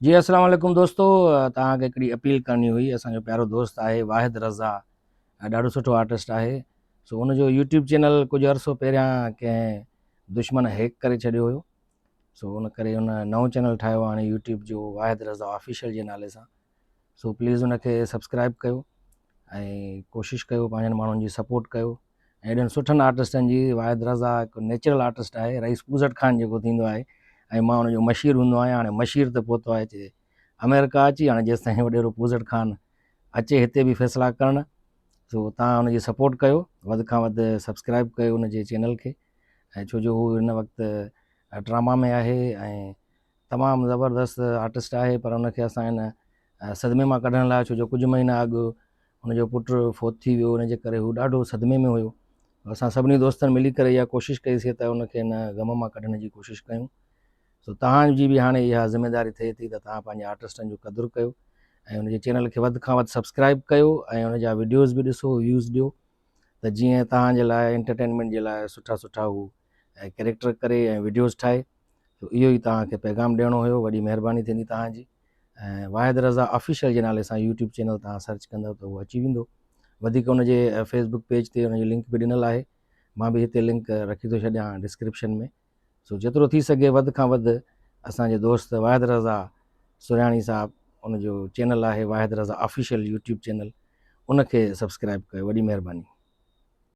جي السلام عليڪم دوستو توهان کي هڪڙي اپيل ڪرڻي هئي اسان جو پيارو دوست آهي واحد رضا ڏاڍو سٺو آرٽسٽ آهي سو ان جو يوٽيوب چينل ڪجهه عرصو پهريان ڪنهن دشمن هيڪ ڪري ڇڏيو هيو سو ان ڪري ان نئون چينل ٺاهيو هاڻي يوٽيوب جو واحد رضا آفيشل جي نالي سان سو پليز ان کي سبسڪرائب ڪيو ۽ ڪوشش ڪيو پنهنجن ماڻهن جي سپورٽ ڪيو ۽ اهڙن سٺن آرٽسٽن جي واحد رضا هڪ نيچرل آرٽسٽ آهي رئيس پوزٽ خان جيڪو ٿيندو آهي ۽ مان ان جو مشير هوندو آهيان هاڻي مشير ته پهتو آهي چي آمريڪا اچي هاڻي جيستائين وڏيرو پوزٽ خان اچي هتي به فيصلا ڪرڻ سو تان ان جي سپورٽ ڪيو وڌ کان وڌ سبسڪرائب ڪيو ان جي چينل کي ۽ ڇو جو هو هن وقت ڊراما ۾ آهي ۽ تمام زبردست آرٽسٽ آهي پر ان کي اسان هن صدمي مان ڪڍڻ لاء ڇو جو ڪجهه مهينا اڳ ان جو پٽ فوت ٿي ويو ان جي ڪري هو ڏاڍو صدمي ۾ هيو اسان سڀني دوستن ملي ڪري اها ڪوشش ڪئي سي ته ان کي هن غم مان ڪڍڻ جي ڪوشش ڪيون سو تهان جي به هاڻي اها ذميداري ٿئي ٿي ته تهان پنهنجي آرٽسٽن جو قدر ڪيو ۽ ان جي چينل کي وڌ کان وڌ سبسڪرائب ڪيو ۽ ان جا وڊيوز به ڏسو ويوز ڏيو ته جيئن تهان جي لاء انٽرٽينمينٽ جي لاء سٺا سٺا هو ڪريڪٽر ڪري ۽ وڊيوز ٺاهي سو اهو ئي توهان کي پيغام ڏيڻو هيو وڏي مهرباني ٿيندي توهان جي ۽ واحد رضا آفيشل جي نالي سان يوٽيوب چينل توهان سرچ ڪندو ته اهو اچي ويندو وڌيڪ ان جي فيسبوڪ پيج تي ان جي لنڪ به ڏنل آهي مان به هتي لنڪ رکي ٿو ڇڏيان ڊسڪرپشن ۾ سو جيترو ٿي سگهي وڌ کان وڌ اسان جي دوست واحد رضا سرياڻي صاحب ان جو چينل آهي واحد رضا آفيشل يوٽيوب چينل ان کي سبسڪرائب ڪيو وڏي مهرباني.